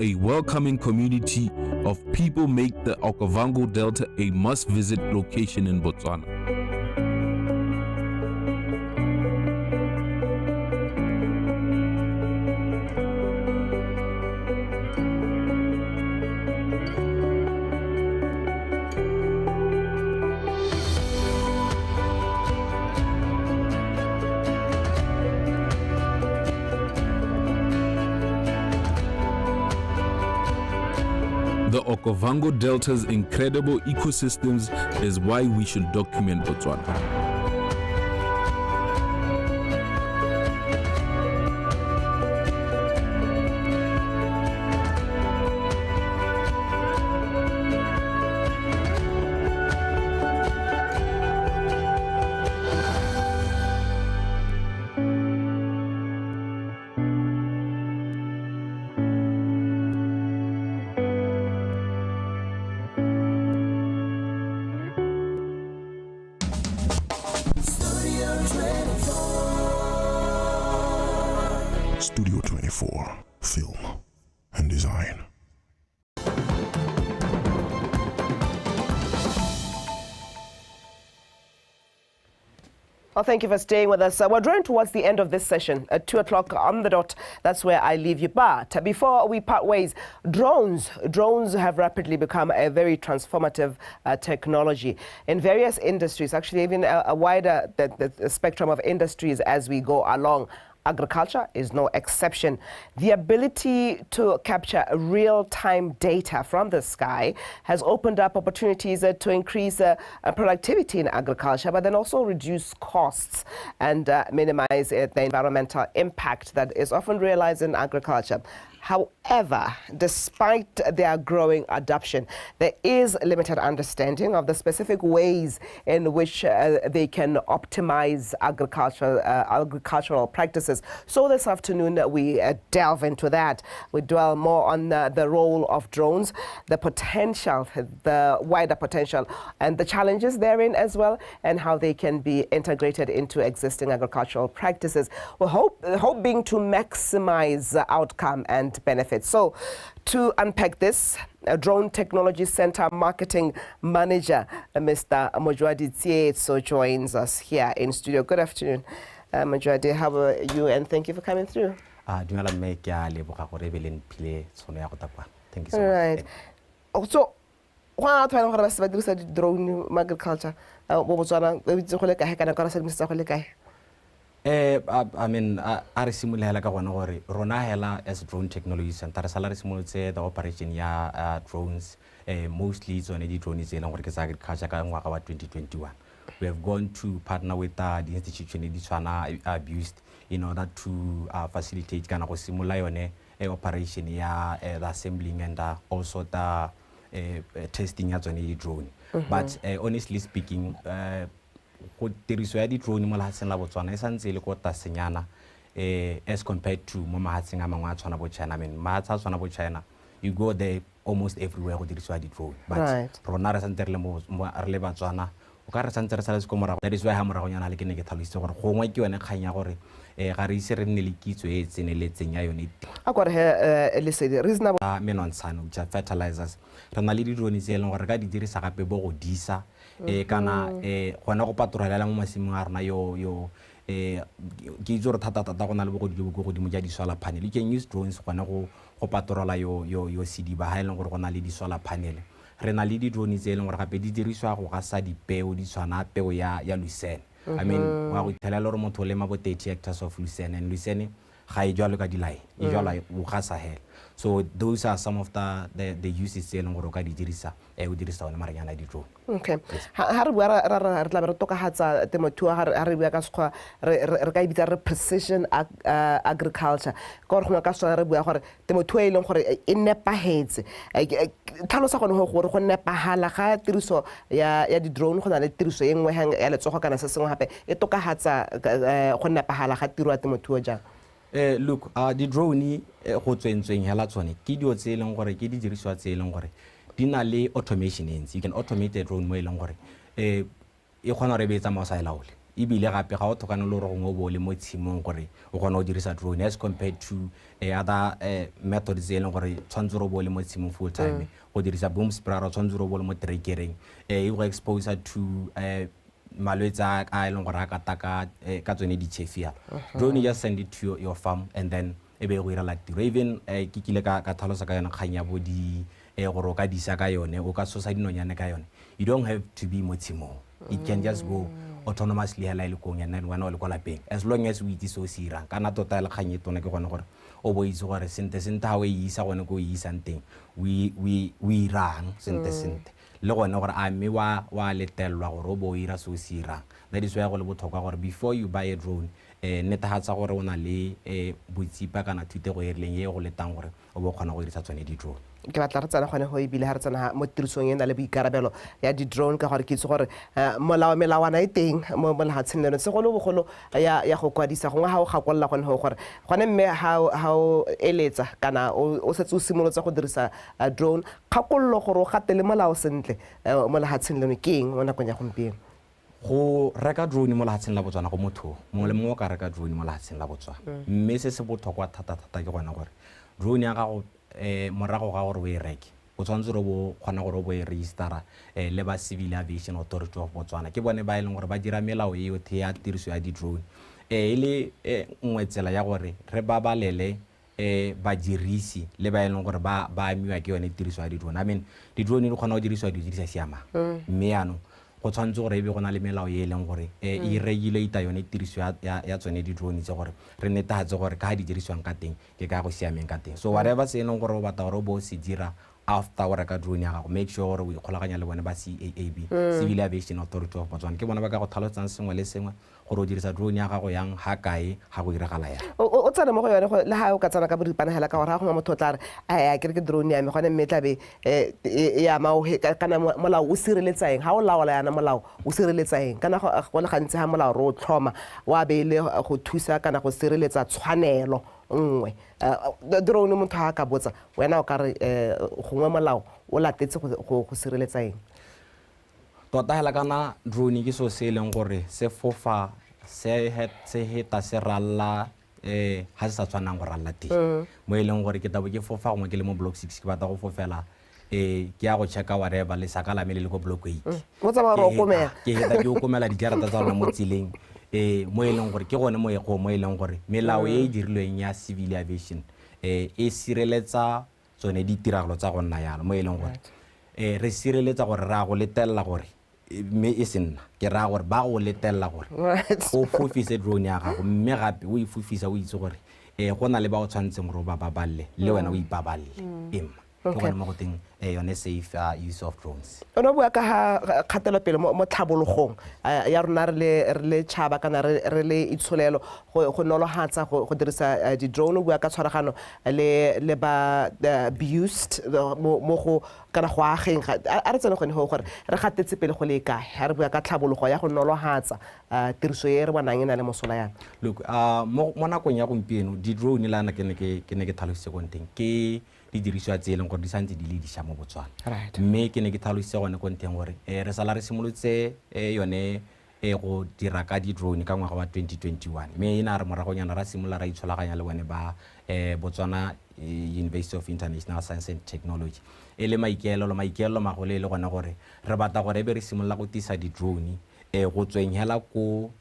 A welcoming community of people make the Okovango Delta a must-visit location in Botswana. The Okovango Delta's incredible ecosystems is why we should document Botswana. Studio 24, Film and Design. Well, thank you for staying with us. We're drawing towards the end of this session at 2 o'clock on the dot. That's where I leave you. But before we part ways, drones. Drones have rapidly become a very transformative technology in various industries, actually even a wider the spectrum of industries as we go along. Agriculture is no exception. The ability to capture real-time data from the sky has opened up opportunities to increase productivity in agriculture, but then also reduce costs and minimize the environmental impact that is often realized in agriculture. However, despite their growing adoption, there is limited understanding of the specific ways in which they can optimize agricultural practices. So this afternoon, we delve into that. We dwell more on the role of drones, the potential, the wider potential, and the challenges therein as well, and how they can be integrated into existing agricultural practices. We hope being to maximize the outcome and benefits. So to unpack this, Drone Technology Center Marketing Manager, Mr. Mojwadi Tsietso, joins us here in studio. Good afternoon, Mojwadi. How are you? And thank you for coming through. Dumela mme, ke a leboga gore e be le mphile tshono ya go tla kwa. Thank you so All much. right. Oh, so, go a tshwanela gore ba se ba dirisa di-drone mo agriculture mo Botswana, ba itse go le kae kana ka re sedimosetsa go le kae? I mean, a re simologela ka gone gore rona hela as Drone Technology Center re sala re simolotse the operation ya drones, mostly tsone di-drone tse e leng gore ke tsa agriculture ka ngwaga wa 2021. We have gone to partner with the institution di tshwana abused in order to facilitate kana go simolola yone operation ya the assembling and also the testing ya tsone di-drone. But honestly speaking, go tiriso ya di-drone mo lefatsheng la Botswana e santse e le ko tasenyana as compared to mo mafatsheng a mangwe a tshwana bo China. I mean, mafatshe a tshwana bo China, you go there almost everywhere go dirisiwa di-drone. But rona re santse re le re le Batswana, o ka re santse re saletse ko morago. That is why ha moragonyana le ke ne ke tlhalositse gore gongwe ke yone kgang ya gore ga re ise re nne le kitso e e tseneletseng ya yone. A kore he lesedi reasonable. Menontshane, which are fertilizers, re na le di-drone tse e leng gore re ka di dirisa gape bo go disa, kana gona go patrolela mo masimong a rona yo ke itse gore thata-thata go na le bogodu jo bo ko godimo ja di-solar panel. You can use drones gona go patrola yo sediba ha e leng gore go na le di-solar panel. Re na le di-drone tse e leng gore gape di dirisiwa go gasa dipeo di tshwana peo ya lucerne. I mean, wa go ithelela gore motho o lema bo 30 hectares of lucerne, and lucerne ga e jwalo ka di-line, e jwalwa o gasa hela. So those are some of the uses tse e leng gore o ka di dirisa, o dirisa one maranyane a di-drone. Okay. Yes. Ha re bua ra re tla be re tokafatsa temothuo, ha re bua ka sekgwa, re ka e bitsa re precision agriculture. Ka gore gongwe ka Setswana re bua gore temothuo e leng gore e nepagetse. Tlhalosa gone gore go nepagala ga tiriso ya di-drone go na le tiriso e nngwe ya letsogo kana se sengwe gape e tokafatsa go nepagala ga tiro ya temothuo jang? Look, di-drone go tswentsweng hela tsone ke dilo tse e leng gore ke didiriswa tse e leng gore di na le automation e ntsi. You can automate a drone mo e leng gore e kgona gore e be e tsamaya o sa e laole. Ebile gape ga o tlhokane le gore gongwe o bo o le mo tshimong gore o kgona go dirisa drone as compared to other methods tse e leng gore tshwanetse gore o bo o le mo tshimong full time. Go dirisa boom sprayer, o tshwanetse gore o bo o le mo trekereng, e go expose to malwetse a e leng gore a kata ka tsone ditšhefi yalo. Drone, just send it to your farm and then e be e go irela tiro. Even ke kile ka tlhalosa ka yone kgang ya bo di gore o ka disa ka yone, o ka sosa dinonyane ka yone. You don't have to be mo tshimong, it can just go autonomously hela e le kong, and then wena o le kwa lapeng, as long as o itse se o se irang. Kana tota e le kgang e tona ke gone gore o bo itse gore sente sente ga o e isa gone ko o e isang teng, o irang sente sente, le gone gore a mme wa letelelwa gore o bo o ira se o se irang. That is why go le botlhokwa gore before you buy a drone, netefatsa gore o na le botsipa kana thutego e rileng e go letang gore o bo o kgona go dirisa tsone di-drone. Ke batla re tsena gone go, ebile ga re tsena mo tirisong e na le boikarabelo ya di-drone, ka gore ke itse gore molao, melawana e teng mo lefatsheng leno, segolobogolo ya go kwadisa. Gongwe ga o gakolola gone go gore gone mme ga o eletsa kana o setse o simolotse go dirisa drone, kgakololo gore o gatele molao sentle mo lefatsheng leno ke eng mo nakong ya gompieno? Go reka drone mo lefatsheng la Botswana, go motho mongwe le mongwe o ka reka drone mo lefatsheng la Botswana, mme se se botlhokwa thata-thata ke gone gore drone ya gago, morago ga gore o e reke, o tshwanetse gore o kgona gore o bo e registera le ba Civil Aviation Authority of Botswana. Ke bone ba e leng gore ba dira melao e yotlhe ya tiriso ya di-drone, e le nngwe tsela ya gore re babalele badirisi le ba e leng gore ba amiwa ke yone tiriso ya di-drone. I mean, di-drone di kgona go dirisiwa dilo tse di sa siamang, mme yaanong go tshwanetse gore e be go na le melao e e leng gore e regulata yone tiriso ya tsone di-drone tse, gore re netefatse gore ka ga di dirisiwang ka teng ke ka go siameng ka teng. So whatever se e leng gore o batla gore o bo o se dira after o reka drone ya gago, make sure gore o ikgolaganya le bone ba CAAB, Civil Aviation Authority of Botswana. Ke bone ba ka go tlhalosetsang sengwe le sengwe gore o dirisa drone ya gago yang, ga kae, ga go iragala yang. O tsena mo go yone le ga o ka tsena ka boripana hela, ka gore ga gongwe motho o tla re a ke re ke drone ya me gone, mme tlabe e ama kana molao o sireletsa eng ga o laola yana? Molao o sireletsa eng? Kana go le gantsi ga molao re o tlhoma, wa be e le go thusa kana go sireletsa tshwanelo nngwe. Drone, motho ga a ka botsa wena, o ka re gongwe molao o latetse go sireletsa eng? Tota hela kana drone ke seo se e leng gore se fofa, se heta, se ralla ha se sa tshwanang go ralla teng, mo e leng gore ke tabo ke fofa gongwe ke le mo block 6, ke batla go fofela ke ya go checka whatever, lesaka la me le le ko block 8. O tsamaya gore o komela. Ke heta ke okomela dijarata tsa rona mo tseleng, mo e leng gore ke gone mo e go mo e leng gore melao e e dirilweng ya civil aviation e sireletsa tsone ditiragalo tsa go nna yalo, mo e leng gore re sireletsa gore re a go letelela gore mme e se nna ke raya gore ba go letelela gore o fofise drone ya gago, mme gape o e fofisa o itse gore go na le ba o tshwanetseng gore o ba babalele le wena o ipabalele emma. Ke gone mo go teng yone safe use of drones. O ne o bua ka ga kgatelopele mo tlhabologong ya rona re le tšhaba kana re le itsholelo, go nolofatsa go dirisa di-drone. O bua ka tshwaragano le ba BIUST mo go kana go ageng. A re tsene gone go gore re gatetse pele go le kae ga re bua ka tlhabologo ya go nolofatsa tiriso e re bonang e na le mosola yana? Look, mo nakong ya gompieno di-drone le ana ke ne ke tlhalositse ko nteng, ke didiriswa tse e leng gore di santse di le dišwa mo Botswana. Mme ke ne ke tlhalositse gone ko nteng gore re sala re simolotse yone go dira ka di-drone ka ngwaga wa 2021, mme e na re moragonyana ra simolola ra itsholaganya le bone ba Botswana University of International Science and Technology, e le maikaelelo magolo e le gone gore re batla gore e be re simolola go tisa di-drone go tsweng hela ko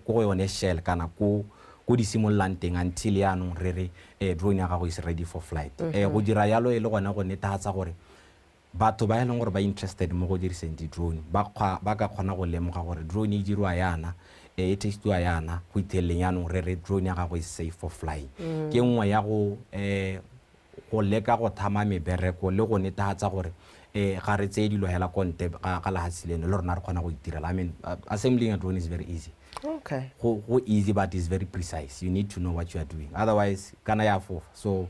go yone shell kana ko di simololang teng until yaanong re re drone ya gago is ready for flight. Go dira yalo e le gone go netefatsa gore batho ba e leng gore ba interested mo go diriseng di-drone ba ka kgona go lemoga gore drone e dirwa yana, e testiwa yana, go itheleleng yaanong re re drone ya gago is safe for flying. Ke nngwe ya go leka go thama mebereko le go netefatsa gore ga re tseye dilo hela ko ntle ga lehatshe leno, le rona re kgona go itirela. I mean, assembling a drone is very easy. Go easy, but it's very precise. You need to know what you are doing, otherwise kana ya fofa. So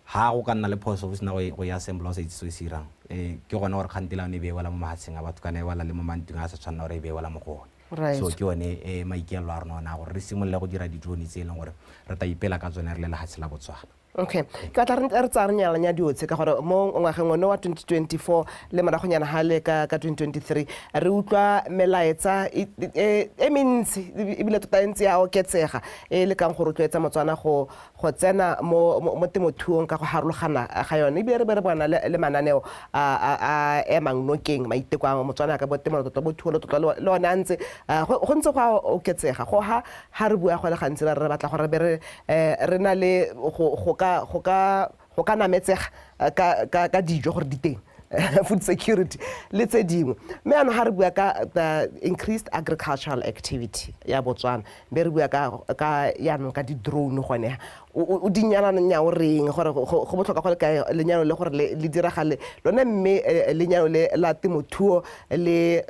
ha go ka nna le phoso o sena go e assemble, o sa itse se o se irang, ke gone gore kgantele yone e be e wela mo mahatsheng a batho kana e wela le mo mantlong a sa tshwanela gore e be e wela mo go one. So ke yone maikaelelo a rona ona gore re simolole go dira di-drone tse e leng gore re tla ipela ka tsone re le lehatshe la Botswana. Okay, ke batla re tsaya re nyalanya dio tse ka gore mo ngwageng one wa 2024 le moragonyana ga le ka 2023 re utlwa melaetsa e mentsi ebile tota e ntse ya oketsega e lekang go rotloetsa Motswana go tsena mo temothuong ka go harologana ga yone, ebile re be re bona le mananeo a emang nokeng maiteko a Motswana ka bo temo tota bo thuo le tota le one a ntse go ntse go a oketsega. Go ha re bua go le gantsi re batla gore be re na le go ka nametsega ka dijo gore di teng, food security le tse dingwe. Mme yaanong ga re bua ka the increased agricultural activity ya Botswana, mme re bua ka yaanong ka di-drone gone, o di nyalana o reng gore go botlhokwa go le kae lenyalo le gore le diragale lone, mme lenyalo le la temothuo le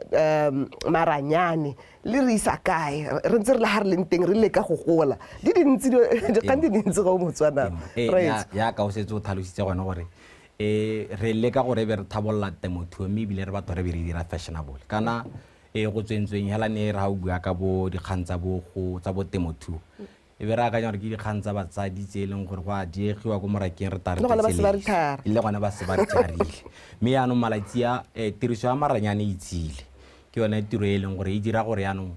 maranyane le re isa kae? Re ntse re le ga re leng teng re leka go gola di dintsi dikgang di dintsi go Motswana. Yaka o setse o tlhalositse gone gore re leka gore be re thabolola temothuo, mme ebile re batho re be re dira fashionable kana go tswentsweng hela ne re ga o bua ka bo dikgang tsa bo temothuo e be re akanya gore ke dikgang tsa batsadi tse e leng gore go a diegiwa ko morakeng re tare le gone ba se ba retharile. Mme yaanong malatsi a tiriso ya maranyane e itsile, ke yone tiro e leng gore e dira gore yaanong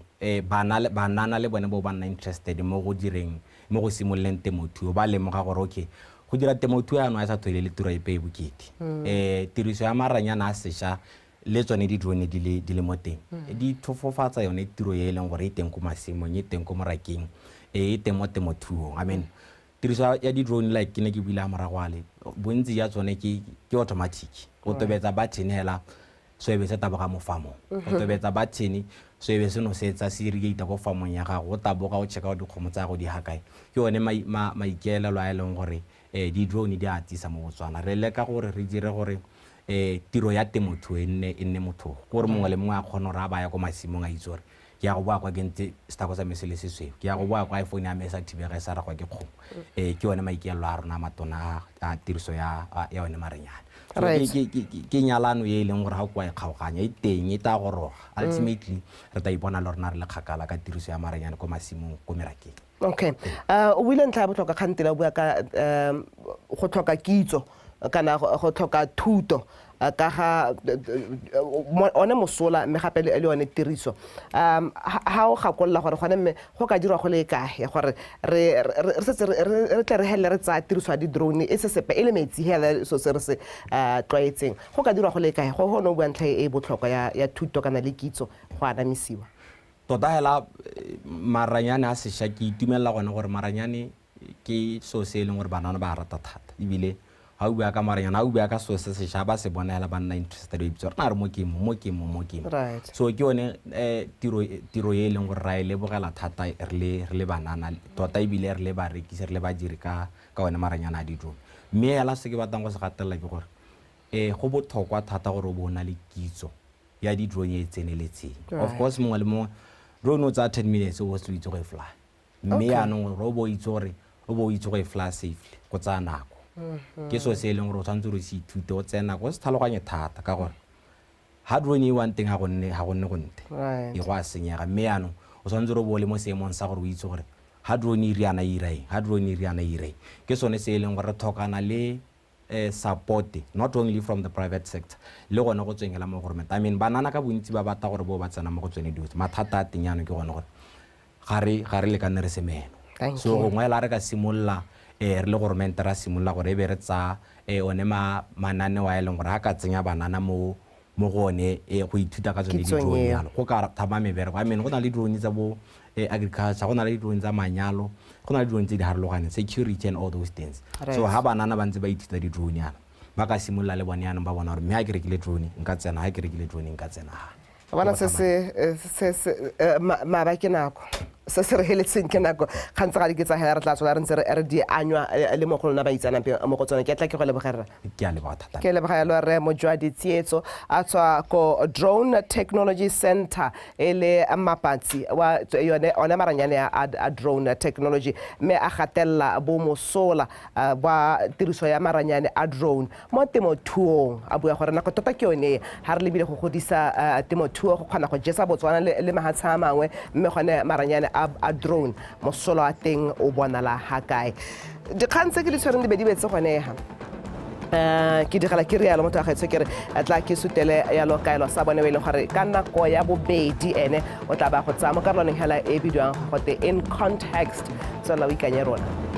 banana le bone bo ba nna interested mo go direng mo go simololeng temothuo, ba lemoga gore okay go dira temothuo yaanong a sa tlhole le tiro epe e bokete. Tiriso ya maranyane a sešwa le tsone di-drone di le mo teng di thofofatsa yone tiro e leng gore e teng ko masimong, e teng ko morakeng, e teng mo temothuong. I mean tiriso ya di-drone like ke ne ke buile a morago ale, bontsi ya tsone ke automatic, o tobetsa button hela so e be se taboga mo farmong, o tobetsa button so e be se nosetsa se irrigate ko farmong ya gago, o taboga o checka dikgomo tsa gago di ha kae. Ke yone maikaelelo a e leng gore di-drone di a atisa mo Botswana. Re leka gore re dire gore tiro ya temothuo e nne motlhofo, gore mongwe le mongwe a kgone gore a baya ko masimong a itse gore ke ya go boa kwa ke ntse setako sa me se le sesweu, ke ya go boa kwa iPhone ya me e sa thibega e sa ragwa ke kgomo. Ke yone maikaelelo a rona a matona a tiriso ya yone maranyane. So ke nyalano e leng gore ga o kwa e kgaoganya e teng e tla goroga. Ultimately re tla ipona le rona re le kgakala ka tiriso ya maranyane ko masimong ko merakeng. Okay, o buile ntlha ya botlhokwa kgantele o bua ka go tlhoka kitso kana go tlhoka thuto ka ga one mosola mme gape le yone tiriso. Ha o gakolola gore gone mme go ka dirwa go le kae gore re setse re tle re helele re tsaya tiriso ya di-drone e se sepe e le metsi hela so se re se tlwaetseng, go ka dirwa go le kae go gone o bua ntlha e botlhokwa ya thuto kana le kitso go anamisiwa? Tota hela maranyane a sešwa ke itumelela gone gore maranyane ke seo se e leng gore banana ba rata thata, ebile ga o bua ka maranyane ga o bua ka seo se sešwa ba se bona hela ba nna interested, ba ipitsa gore na re mo ke mo ke mo ke mo. So ke yone tiro e leng gore ra e lebogela thata re le banana tota, ebile re le barekisi re le badiri ka one maranyane a di-drone. Mme hela se ke batlang go se gatelela ke gore go botlhokwa thata gore o bo o na le kitso ya di-drone e tseneletseng. Of course mongwe le mongwe drone o tsaya 10 minutes o se itse go e fly, mme yaanong gore o bo itse gore o bo itse go e fly safely go tsaya nako. Ke seo se e leng gore o tshwanetse gore o se ithute o tseye nako o se tlhaloganye thata, ka gore ha drone e wang teng ga go nne go nte e go a senyega. Mme yaanong o tshwanetse gore o bo o le mo seemong sa gore o itse gore ha drone e riana e ira eng, ha drone e riana e ira eng. Ke sone se e leng gore re tlhokana le support not only from the private sector le gone go tsweng hela mo government. I mean banana ka bontsi ba batla gore bo ba tsena mo go tsone dilo, mathata a teng yaanong ke gone gore ga re lekane re se meno. So gongwe la re ka simolola re le government ra simolola gore e be re tsaya one mananeo a e leng gore ga ka tsenya banana mo go one go ithuta ka tsone di-drone yalo go ka thama mebereko. I mean go na le drone tsa bo agriculture, go na le di-drone tsa manyalo, go na le di-drone tse di harologaneng, security and all those things. So ha banana ba ntse ba ithuta di-drone yana ba ka simolola le bone yanong ba bona gore mme ha ke rekile drone nka tsena, ha ke rekile drone nka tsena. Bona se se maaba ke nako se se re heletseng ke nako gantsi ga di ke tsa hela re tla tswela re ntse re di anywa le mo go lona ba itsanang mo go tsone. Ke tla ke go lebogerra, ke a leboga thata, ke leboga yalo re Mojwadi Tsietso a tswa ko Drone Technology Center e le mapatsi wa yone one maranyane a drone technology, mme a gatella bo mosola ba tiriso ya maranyane a drone mo temothuong. A bua gore nako tota ke yone ha re lebile go godisa temothuo go kgona go jesa Botswana le mahatshe a mangwe, mme gone maranyane a drone mosola wa teng o bonala ha kae. Dikgang tse ke di tshwereng di be di betse gone ha. Ke digela ke rialo motho wa gaetsho, ke re tla ke sutele yalo kaelo sa bone o e leng gore ka nako ya bobedi ene o tla ba go tsaya mo karolwaneng hela e bidiwang gote In Context. Tswelela o ikanye rona.